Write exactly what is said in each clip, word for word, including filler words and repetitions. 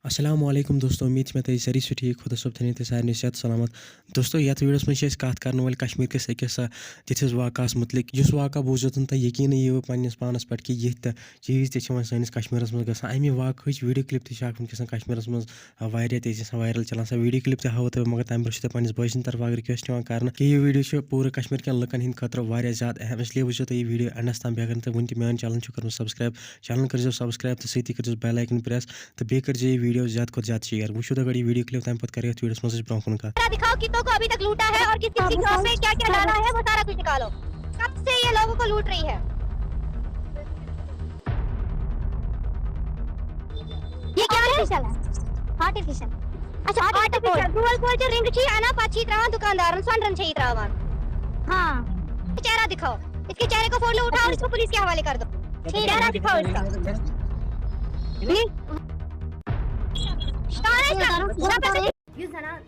السلام علیکم دوستو، امید چھِ مےٚ تُہۍ سٲری چھِو ٹھیٖک، خۄدا صٲب تھٲینو تُہۍ سارنٕے صحت سلامت۔ دوستو، یتھ ویڈیوس منٛز چھِ أسۍ کتھ کرن وٲلۍ کشمیر کِس أکِس، آ، تِتھِس واقعس مُتعلق، یُس واقعہ بوٗزِتھ تۄہہِ یقیٖنٕے یِیو پننِس پانس پٮ۪ٹھ کہِ یِتھۍ تہِ چیٖز تہِ چھِ وۄنۍ سٲنِس کشمیرس منٛز گژھان۔ امہِ واقعٕچ ویڈیو کلپ تہِ چھِ اکھ وٕنکیٚس کشمیرس منٛز، آ، واریاہ تیزی سان وایرل چلان۔ سۄ ویڈیو کلپ تہِ ہاوو تۄہہِ بہٕ، مگر تمہِ برونٛہہ چھِ تۄہہِ پننِس بٲے سٕنٛدِ طرفہٕ اکھ ریکویسٹ یِوان کرنہٕ کہِ یہِ ویڈیو چھُ پوٗرٕ کشمیر کٮ۪ن لُکن ہٕنٛدِ خٲطرٕ واریاہ زیادٕ اہم، اس لیے وٕچھزیو تُہۍ یہِ ویڈیو اینڈس تام۔ بیٚیہِ اگر نہٕ تۄہہِ وٕنہِ تہِ میون چینل چھُو کٔرمٕژ سبسکرایب، چینل کٔرزیو سبسکرایب تہٕ سۭتی کٔرزیو بیل آیکن پریس۔ تہٕ بیٚیہِ کٔرزیو یہِ ویڈیو زیادٕ کھۄتہٕ زیادٕ شیئر۔ وٕچھِو تُہۍ گۄڈٕ یہِ ویڈیو کلپ، تمہِ پتہٕ کرو یتھ ویڈیوس منٛز أسۍ برونٛہہ کُن کتھ۔ ذرا دکھاؤ کتنوں کو ابھی تک لوٹا ہے اور کس کس کی شاپ پہ کیا کیا ڈالا ہے، وہ سارا کچھ نکالو۔ کب سے یہ لوگوں کو لوٹ رہی ہے؟ یہ کیا ہے؟ آرٹیفیشل ہے۔ آرٹیفیشل۔ اچھا، آرٹیفیشل۔ گول گول جو رنگ چھی انا، پتہٕ چھی تراوان دکاندارن، سۄنرن چھی تراوان۔ ہاں۔ چہرہ دکھاؤ، اس کے چہرے کو فوٹو اٹھاؤ اور اس کو پولیس کے حوالے کر دو۔ ٹھیک ہے۔ چہرہ دکھاؤ اس کا۔ یُس زنان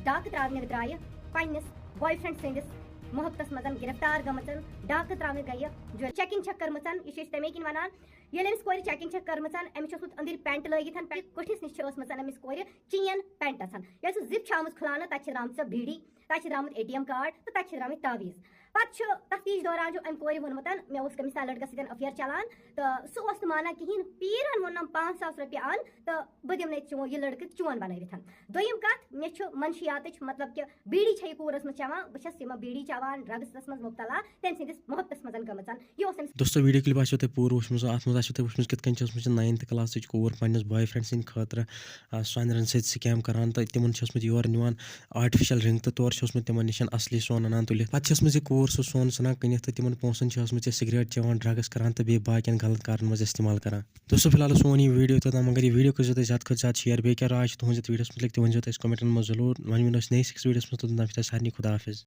ڈاکہٕ ترٛاونہِ درٛایہِ پننِس بوائے فرینڈ سٕنٛدِس محبتس منٛز گرفتار گٔمٕژن، ڈاکہٕ ترٛاونہِ گٔیہِ، جو چیکنگ چھکھ کٔرمٕژن، یہِ چھِ أسۍ تمے کِنۍ ونان، ییٚلہِ أمِس کورِ چیکنگ چھکھ کٔرمٕژن، أمِس چھُ اوسمُت أنٛدٕرۍ پینٹ لٲگِتھ، پینٹ کٔٹھِس نِش چھِ ٲسمٕژن أمِس کورِ چین پینٹس۔ ییٚلہِ سُہ زِپ چھِ آمٕژ کھُلاونہٕ، تتہِ چھِ درٛامژٕ بیٖڑی، تتہِ چھِ درٛامٕتۍ اے ٹی ایم کارڈ تہٕ تتہِ چھِ درٛامٕتۍ تعویٖذ۔ پتہٕ چھُ تفتیش دوران چھُ أمۍ کورِ ووٚنمُت، مےٚ اوس کٔمِس تام لڑکس سۭتۍ افیئر چلان تہٕ سُہ اوس نہٕ مانان کِہیٖنۍ۔ پیٖرن ووٚننم، پانٛژھ ساس رۄپیہِ اَن تہٕ بہٕ دِمہٕ نَے ژےٚ یہِ لڑکہٕ چون بنٲوِتھ۔ دوٚیِم کتھ، مےٚ چھُ منشیاتٕچ، مطلب کہِ بیٖڑی چھےٚ یہِ کوٗر ٲسمٕژ چٮ۪وان، بہٕ چھَس یِمن بیٖڑی چٮ۪وان، ڈرگسس منٛز مبتلا، تٔمۍ سٕنٛدِس محبتس منٛز گٔمٕژ۔ یہِ اوس أمِس دوستو، ویڈیو کلپ آسیو تۄہہِ پوٗرٕ وٕچھمٕژ، اتھ منٛز آسیو تۄہہِ وٕچھمٕژ کِتھ کٔنۍ چھِ ٲسمٕژ یہِ ناینتھ کلاسٕچ کوٗر پننِس بوائے فرینڈ سٕنٛدِ خٲطرٕ، آ، سۄنرن سۭتۍ سکیم کران تہٕ تِمن چھِ ٲسمٕتۍ یورٕ نِوان آرٹیفیشل رنگ تہٕ تورٕ چھِ اوسمُت تِمن نِش اصلی سۄن انان تُلِتھ۔ پتہٕ چھِ ٲسمٕژ یہِ کوٗر سُہ سۄن ژھٕنان کٕنِتھ تہٕ تِمن پونٛسن چھِ ٲسمٕژ یہِ سگریٹ چٮ۪وان، ڈرگس کران تہٕ بیٚیہِ باقین غلط کارن منٛز استعمال کران۔ دوستو، فی الحال اوس سون یہِ ویڈیو توٚتام، مگر یہِ ویڈیو کٔرزیو تُہۍ زیادٕ کھۄتہٕ زیادٕ شیئر۔ بیٚیہِ کیٛاہ راے چھِ تُہنٛز یتھ ویڈیوس متعلق، تہِ ؤنزیو تُہۍ اسہِ کمنٹن منٛز ضروٗر۔ وۄنۍ مِلو أسۍ نٔیِس أکِس ویڈیوس منٛز، توٚتام چھِ تۄہہِ سارنٕے خدا حافظ۔